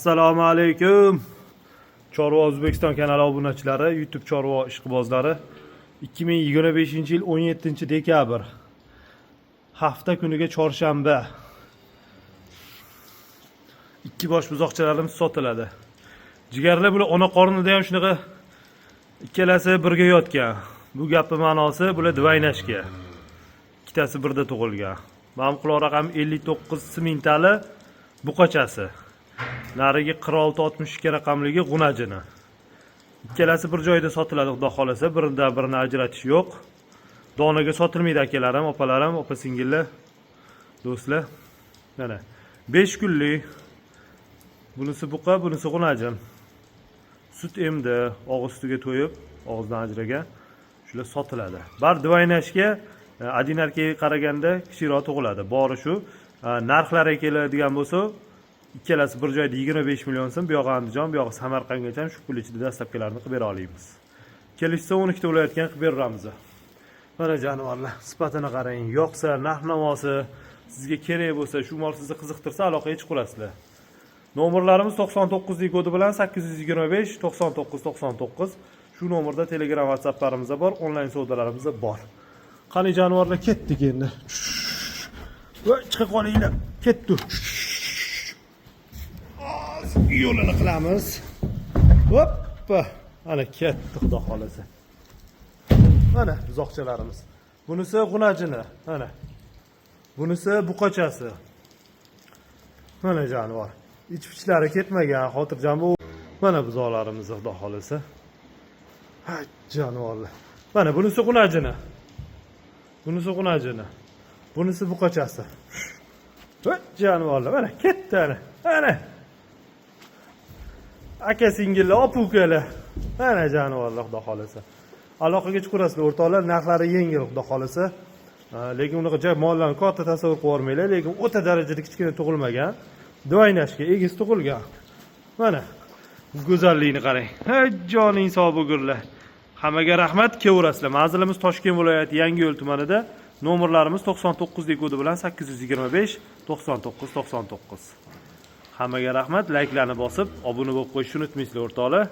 Assalomu alaykum. Chorva O'zbekiston kanali obunachilari, YouTube chorva ishqibozlari. 2025-yil 17 dekabr. Hafta kuniga chorshanba. Ikki bosh buzoqchalarimiz sotiladi. Jigarlar, bular ona qornida ham shunaqa ikkalasi birga yotgan. Bu gapni ma'nosi, bular двойняшка. Ikkitasi birda tug'ilgan. Mana bu quloq raqami 59 simintali buqachasi. Narigi 4662 raqamligi g'unajini. Ikkalasi bir joyda sotiladi, xudo xolasa, biridan birini ajratish yo'q. Donaga sotilmaydi, akalarim, opalarim, opa singillar, do'stlar. Mana 5 kunlik. Bunisi buqa, bunisi g'unajin. Sut emdi, og'iz sutiga to'yib, og'izdan ajragan. Shular sotiladi. Bar двойняшка, одинарка ga qaraganda kichikroq tug'iladi. Bori shu. Narxlariga keladigan bo'lsa, ikkalasi bir joyda 25 million so'm, bu yog'i Andijon, bu yog'i Samarqandgacha shu pul ichida доставка larni qilib bera olamiz. Kelishsa, 12 ta viloyatga ham qilib beraveramiz. Mana jonivorlar, sifatini qarang, yoqsa, narx navosi sizga kerak bo'lsa, shu mol sizni qiziqtirsa, aloqaga chiqaverasizlar. Nomerlarimiz 99 kodi bilan 825 99 99. Shu nomerda Telegram, WhatsApplarimiz bor, onlayn savdolarimiz bor. Qani jonivorlar, ketdik endi. Voy, chiqa qolinglar. Ketdi. Yo'lini qilamiz. Hoppa. Ana ketdi, xudo xolasa. Mana buzoqchalarimiz. Bunisi g'unajini, mana. Bunisi buqachasi. Mana jonivor. Ich pichlari ketmagan, xotirjam bu. Mana buzoqlarimiz, xudo xolasa. Ha, jonivorlar. Mana bunisi g'unajini. Bunisi g'unajini. Bunisi buqachasi. Voy, jonivorlar, mana ketdi ana. Ana. Aka singillar, opa ukalar. Mana jonivorlar, xudo xolasa. Aloqaga chiqaverasizlar, o'rtoqlar, narxlari yengil, xudo xolasa. Lekin unaqa joy mollarni katta tasavvur qilib yubormanglar, lekin o'ta darajada kichkina tug'ilmagan. Двойняшка, egiz tug'ilgan. Mana go'zalligini qarang. Ha, joning sog' bo'lgurlar. Hammaga rahmat, kelaverasizlar. Manzilimiz Toshkent viloyati Yangiyo'l tumanida. Nomerlarimiz 99 kodi bilan 825 99 99. Hammaga rahmat, layklarni bosib, obuna bo'lib qo'yishni unutmaysizlar, o'rtoqlar.